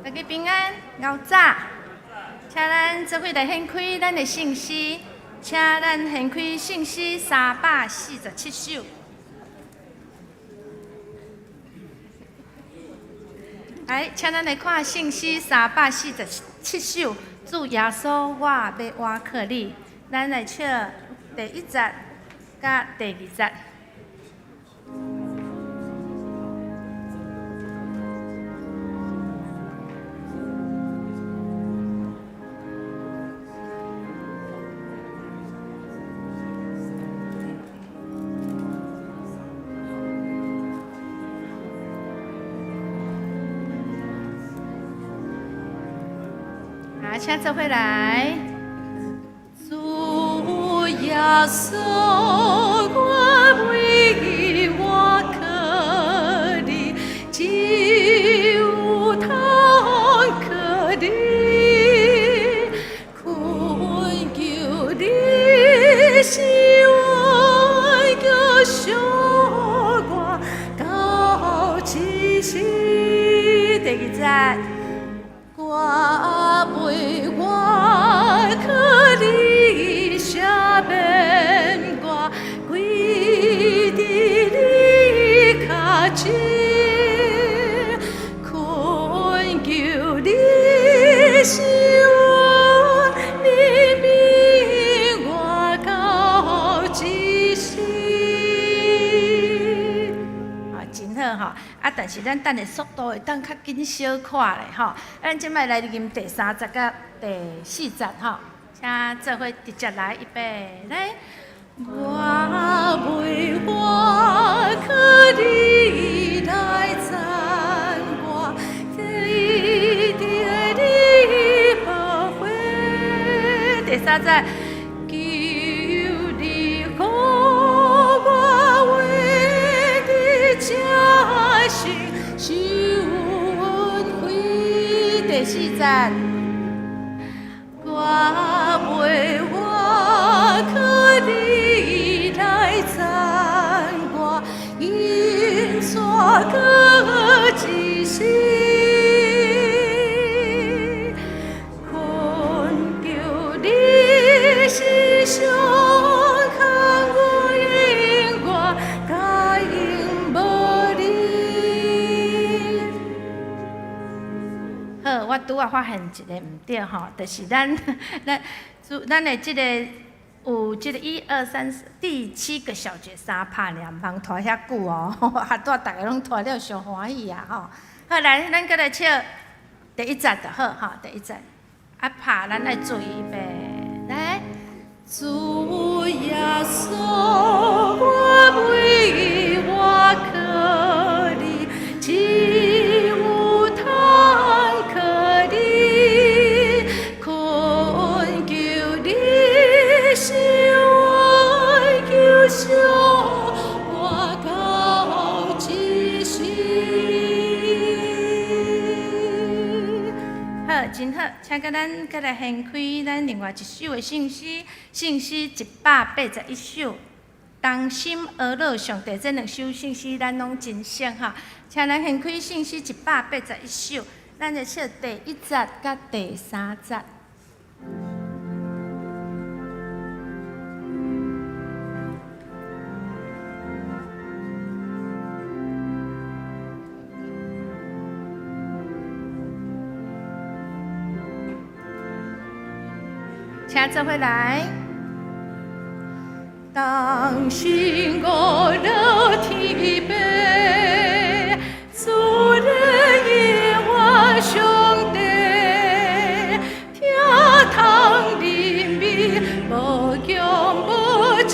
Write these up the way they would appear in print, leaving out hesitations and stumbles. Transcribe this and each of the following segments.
大家平安，𠢕早，請咱做伙來掀開咱的聖詩，請咱掀開聖詩347首。來，請咱來看聖詩三百四十七首，主耶穌，我欲倚靠你。咱來唱第一節佮第二節。好，請做伙來。主耶穌，我欲倚靠你，只有通靠你，懇求你是我救贖我到這世。第二節。我袂倚靠你，赦免我，跪佇你跤踭，懇求你是我憐憫我到這世。啊，真好吼！啊，但是咱等下速度會當較緊小可咧吼。咱這擺來吟第三節佮第四節吼，請做伙直接來，預備來。我袂倚靠你來讚我，得著你保護。第三節，求你予我活佇這世受恩惠。第四節，我袂倚靠你來讚我，引帶到這世，懇求你是上康引我，甲永無離。好，我拄仔發現一个毋對吼，就是咱的這个有這个一二三四第七個小節三拍爾，毋通拖遐久哦，啊，拄仔逐个攏拖了傷歡喜啊吼。好，來，咱閣來唱第一節就好吼，第一節。啊，拍咱愛注意預備，來。主耶穌，我欲倚靠你，只有通靠你，懇求你是我救贖我到這世。好，真好，請佮咱閣來掀開咱另外一首的聖詩，聖詩181首。同心阿樂上帝，這兩首聖詩咱攏真熟吼。請咱掀開聖詩181首，咱就唱第一節佮第三節。請做伙來。同心阿樂天父，主的耶和華上帝，聽通憐憫，無強無智，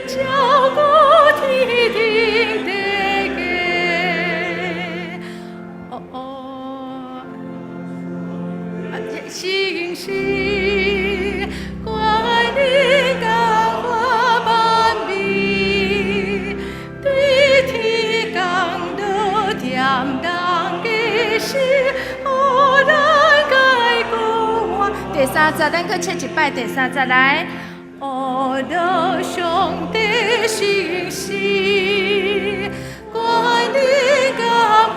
照顧天頂地家。哦哦，啊，這信實，願你感化萬民，對天降落恬人的心，予咱解苦。第三節，咱閣唱一擺。第三節來，阿樂上帝信實，願你感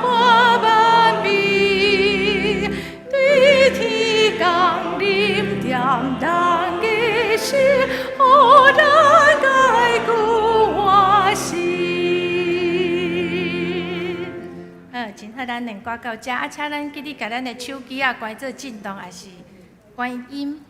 化萬民，好，咱念歌到遮，啊，請咱記得共咱的手機仔關做震動，抑是關音。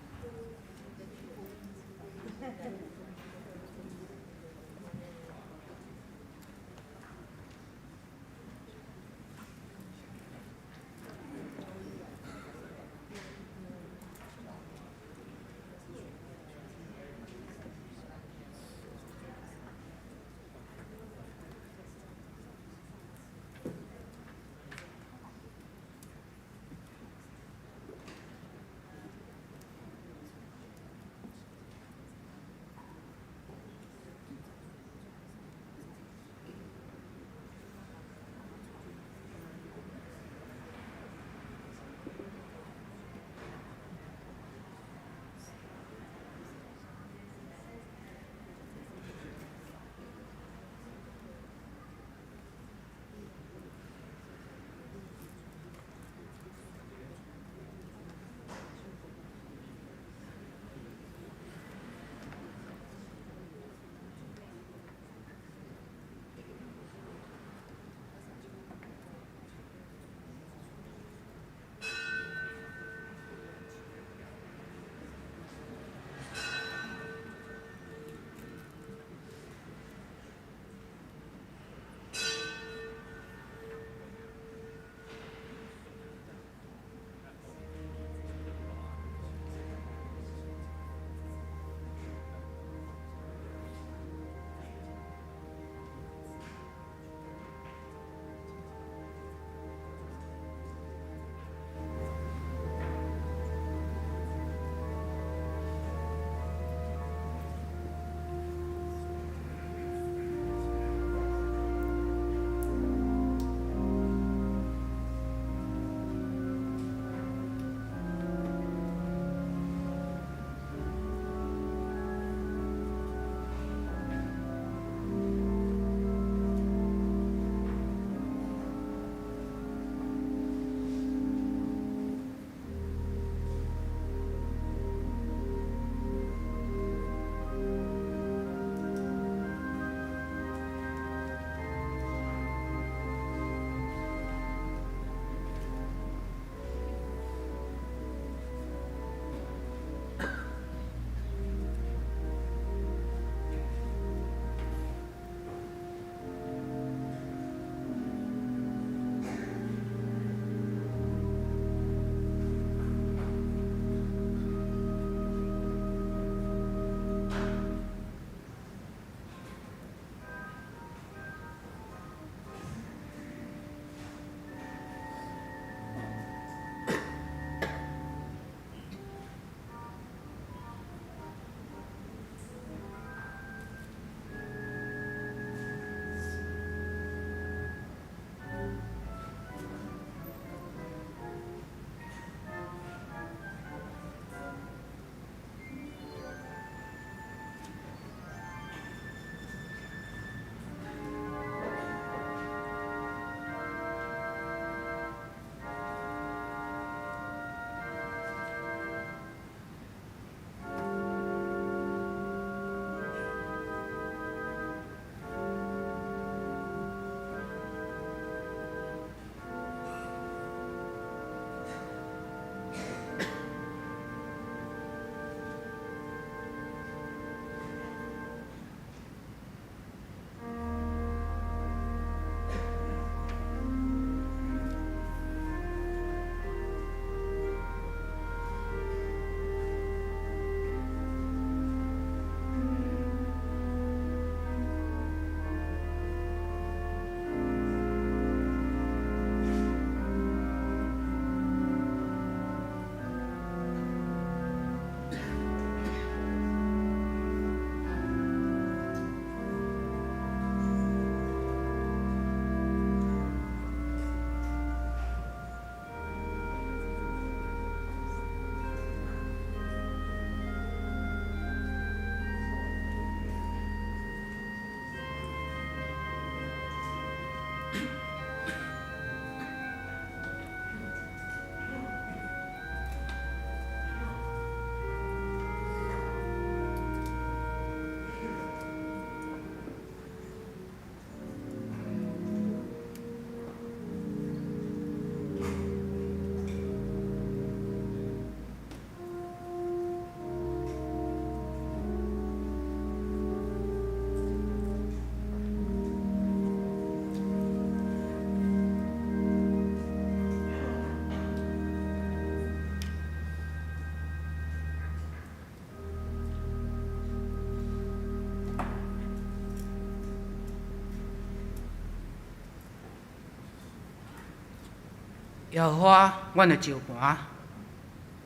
耶和華，阮的石磐，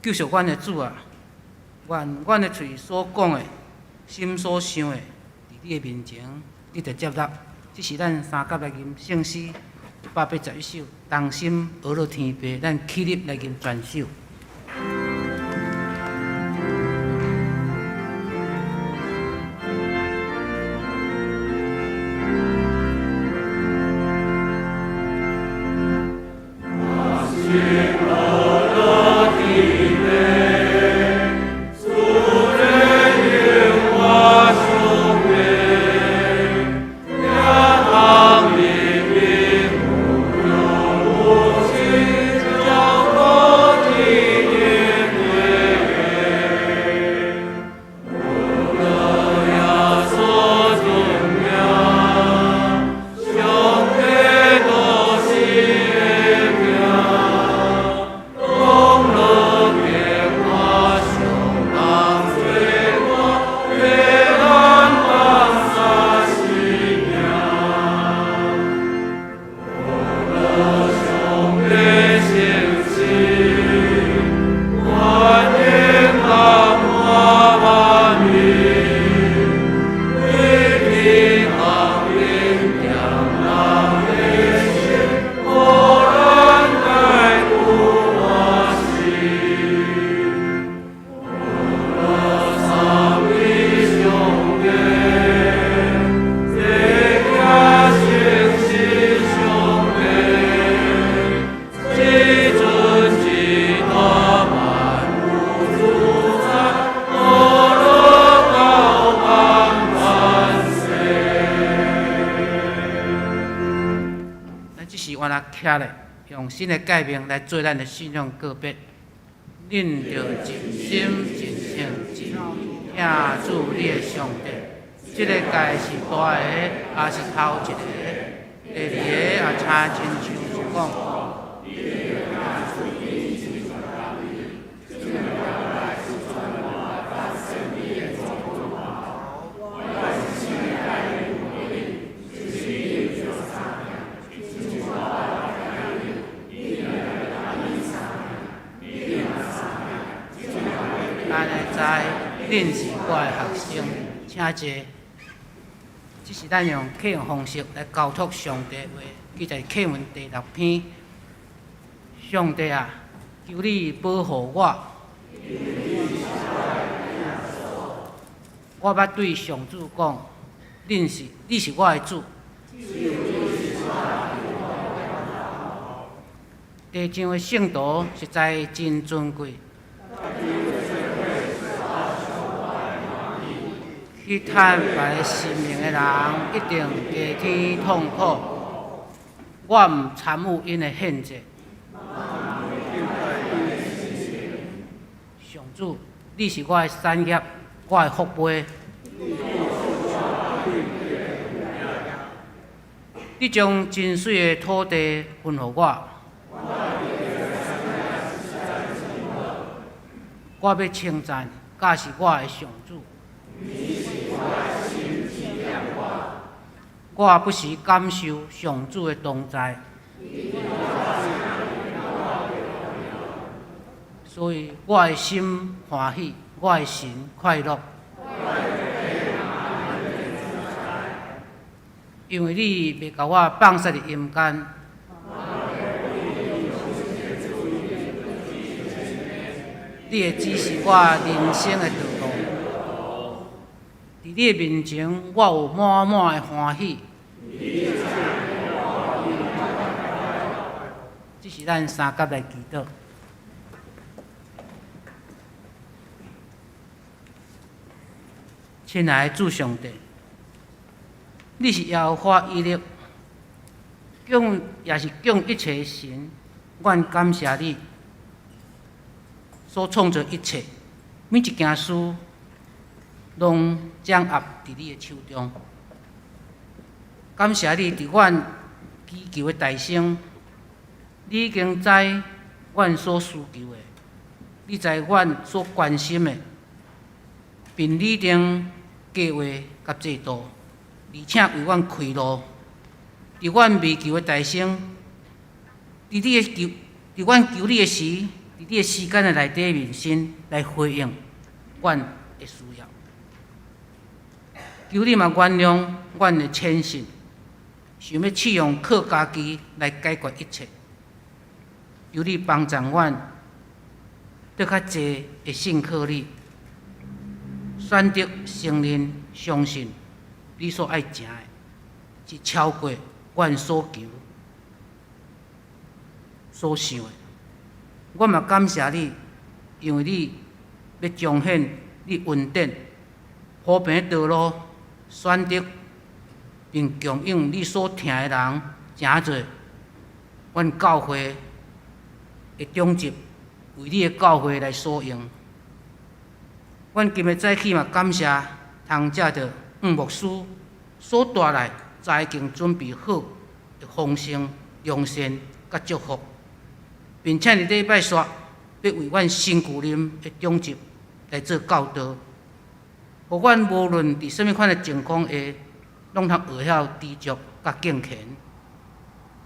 救贖阮的主啊！願阮的喙所講的，心所想的，佇你的面前得著接納。這是咱三甲來吟聖詩181首，同心呵咾天父，咱起立來吟全首。咱這時換來徛咧，用新的誡命來做咱的信仰告別。恁著盡心、盡性、盡意疼主你的上帝。這个誡是大个，也是頭一个。第二个也親親像是講。按呢知，恁是我的學生，請坐。這是咱用課文方式來交託上帝的話，記載課文第六篇。上帝啊，求你保護我。我捌對上主講，恁是，你是我的主。地上的聖徒實在真尊貴。去趁別个性命的人，一定加添痛苦。我毋參與𪜶的獻祭。上主，你是我的產業，我的福杯。你將真媠的土地分予我。我欲稱讚、教示我的上主。我不時感受上主的同在，所以我的心歡喜，我的神快樂。因為你袂共我放殺佇陰間，你會指示我人生的道路。佇你的面前，我有滿滿的歡喜。這是咱三甲來祈禱。親愛的主上帝，你是耶和華以勒，供也是供一切的神，阮感謝你所創造一切，每一件事攏掌握佇你的手中。感謝你佇阮祈求的大聲，你已經知阮所需求的，你知阮所關心的，並擬定計劃佮制度，而且為阮開路。佇阮未求的大聲，佇你的求，佇阮求你的時，佇你的時間的內底面身來回應阮的需要。求你嘛原諒阮的淺信，想欲試用靠家己來解決一切。求你幫助阮，閣較濟會信靠你，選擇承認、相信你所愛成的，是超過阮所求、所想的。我嘛感謝你，因為你欲彰顯你恩典、鋪平道路，選擇並供應你所疼的人，成做阮教會的長執，為你的教會來所用。阮今日早起嘛感謝通藉著黃牧師所帶來早已經準備好的豐盛、良善佮祝福，並且佇禮拜煞欲為阮新舊林的長執來做教導，予阮無論佇啥物款的情況下，攏通學曉知足佮敬虔。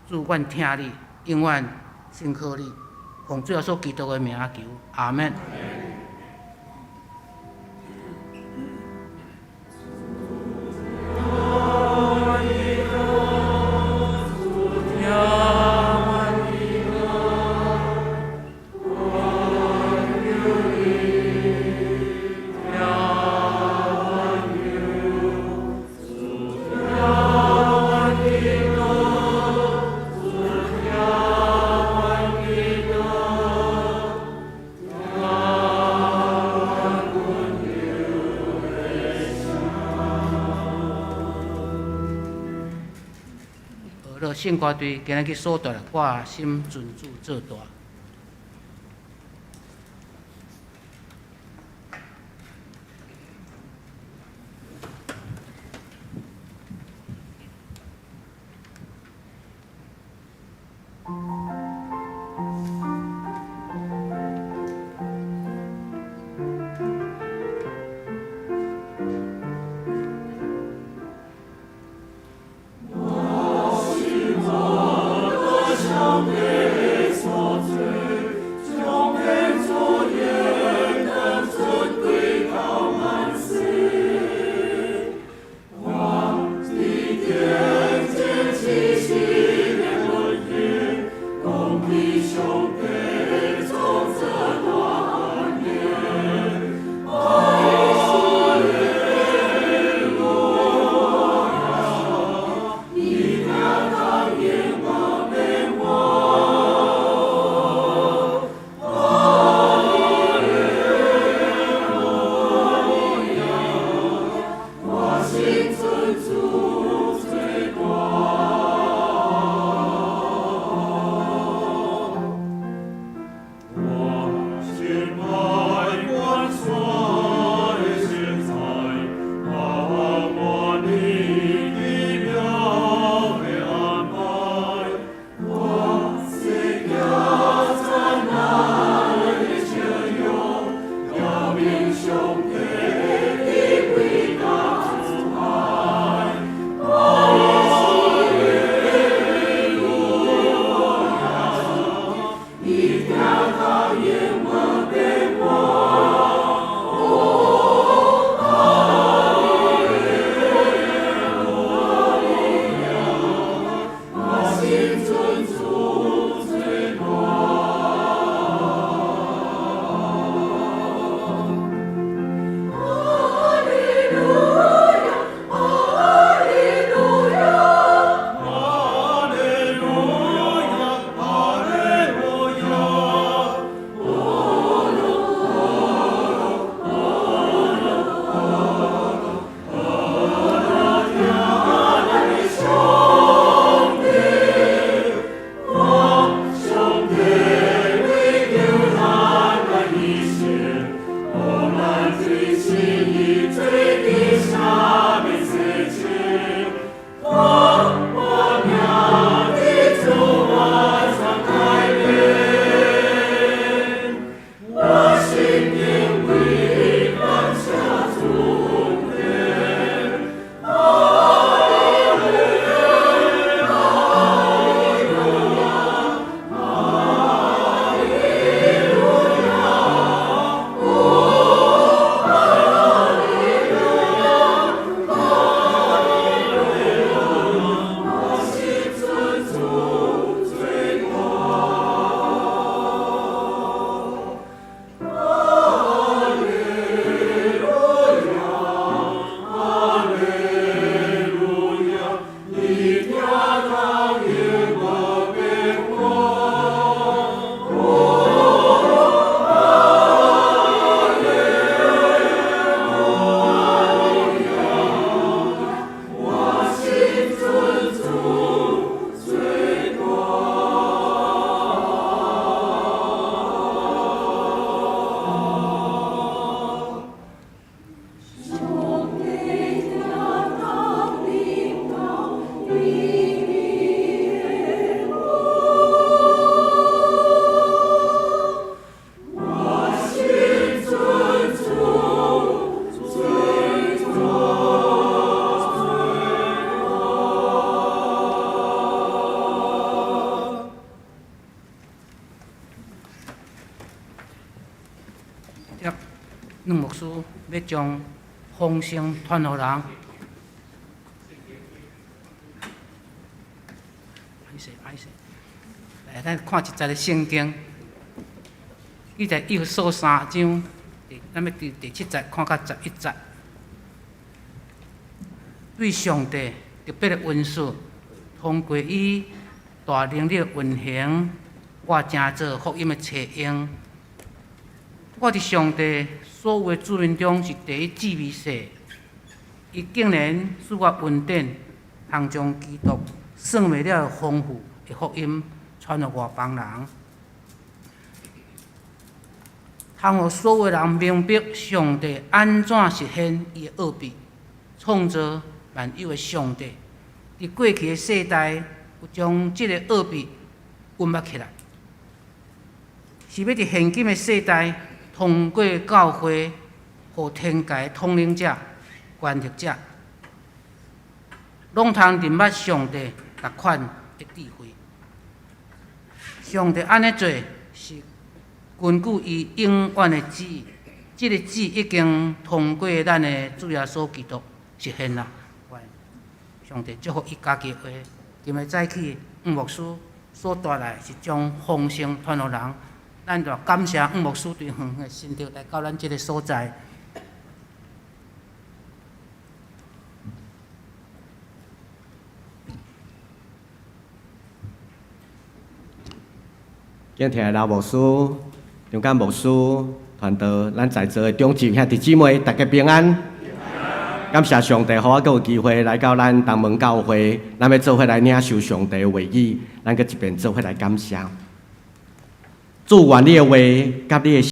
主，阮疼你，永遠信靠你，奉主耶穌基督的名求，阿門。聖歌隊今日去所帶來，我心尊主做大。我心我的阮牧師欲將豐盛傳予人。歹勢歹勢，來，咱看一節的聖經，記載以弗所三章，咱欲佇第七節看到11節。對上帝特別的恩賜，通過伊大能力的運行，我成做福音的冊用。我佇上帝所有的子民中是第一至微細，伊竟然賜我恩典，通將基督算袂了的豐富的福音傳予外邦人，通予所有人明白上帝按怎實現伊的奧秘，創造萬有的上帝，佇過去的世代有將這个奧秘隱瞞起來，是欲佇現今的世代，通過教會，予天界統領者、權力者，攏通認捌上帝逐款的智慧。上帝按呢做，是根據伊永遠的旨意，這个旨意已經通過咱的主耶穌基督實現啦。上帝祝福伊家己的話，今日早起黃牧師所帶來是將豐盛傳予人，咱就感謝黃牧師對遠遠的新竹來到咱這个所在。敬聽的老牧師、張監牧師、傳道，咱在座的長執兄弟姊妹，大家平安。感謝上帝，予我閣有機會來到咱東門教會，咱欲做伙來領受上帝的話語，咱閣一遍做伙來感謝。主，願你的話佮你的。